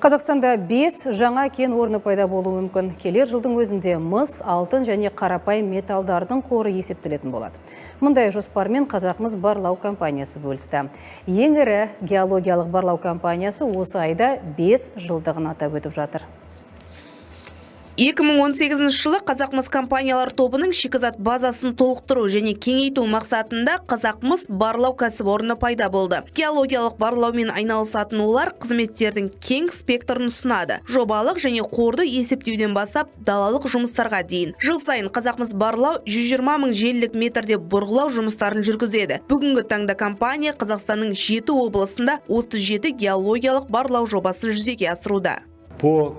Қазақстанда 5 жаңа кен орны пайда болуы мүмкін. Келер жылдың өзінде мыс, алтын және қарапайым металдардың қоры есептелетін болады. Мұндай жоспармен Қазақмыс барлау компаниясы бөлісті. Ең ірі геологиялық барлау компаниясы осы айда 5 жылдығын атап өтіп жатыр. 2018 жылы Қазақмыс компаниялар тобының шикізат базасын толықтыру және кеңейту мақсатында Қазақмыс барлау кәсіпорны пайда болды. Геологиялық барлаумен айналысатын олар қызметтердің кең спектрін ұсынады. Жобалық және қорды есептеуден бастап далалық жұмыстарға дейін. Жыл сайын Қазақмыс барлау 120 мың желілік метрде бұрғылау жұмыстарын жүргізеді. Бүгінгі таңда компания Қазақстанның жеті облысында 37 геологиялық барлау жобасын жүзеге асыруда. По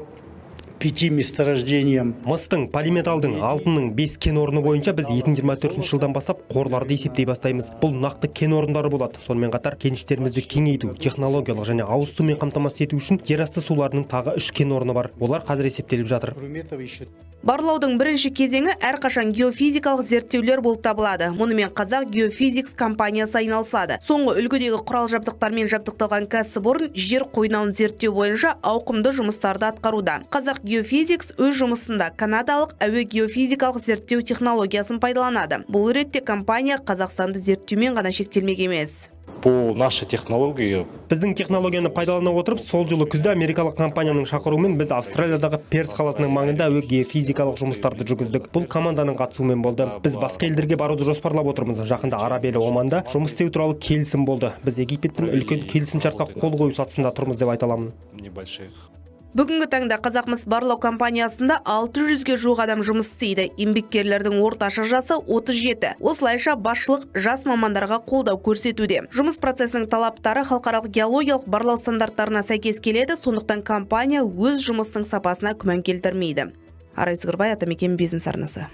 пяти месторождениям. Мыстың, полиметалдың, алтынның бес кен орны бойынша біз 2024 жылдан бастап қорларды есептей бастаймыз. Бұл нақты кен орындары болады. Сонымен қатар кеніштерімізді кеңейту, технологиялық және ауыз сумен қамтамасыз ету үшін жерасты суларының тағы үш кен орны бар. Олар қазір есептеліп жатыр. Кроме еще Барлаудың бірінші кезеңі әрқашан геофизикалық зерттеулер болып табылады. Мұнымен Қазақ Геофизикс компаниясы айналысады. Соңғы үлгідегі құрал жабдықтармен жабдықталған кәсіпорын жер қойнауын зерттеу бойынша ауқымды жұмыстарды атқаруда. Қазақ Геофизикс өз жұмысында канадалық әуе геофизикалық зерттеу технологиясын пайдаланады. Бұл ретте компания Қазақстанды зерттеумен ғана шектелмек емес. По нашей технологии. Біздің технологияны пайдалана отырып, сол жылы күзде америкалық компанияның шақыруымен біз Австралиядағы Перс қаласының маңында әуе геофизикалық жұмыстарды жүргіздік. Бұл команданың қатысуымен болды. Біз басқа елдерге баруды жоспарлап отырмыз. Жақында араб елі Оманда жұмыс істеу туралы келісім болды. Біз Египетпен үлкен келісімшартқа қол қою сатысында тұрмыз деп айта аламын. Небольших. Бүгінгі таңда Қазақмыс барлау компаниясында 600-ге жуық адам жұмыс істейді. Еңбеккерлердің орташа жасы 37. Осылайша, басшылық жас мамандарға қолдау көрсетуде. Жұмыс процесінің талаптары халықаралық геологиялық барлау стандарттарына сәйкес келеді, сондықтан компания өз жұмысының сапасына күмән келтірмейді. Арай Сүгірбай, Атамекен бизнес арнасы.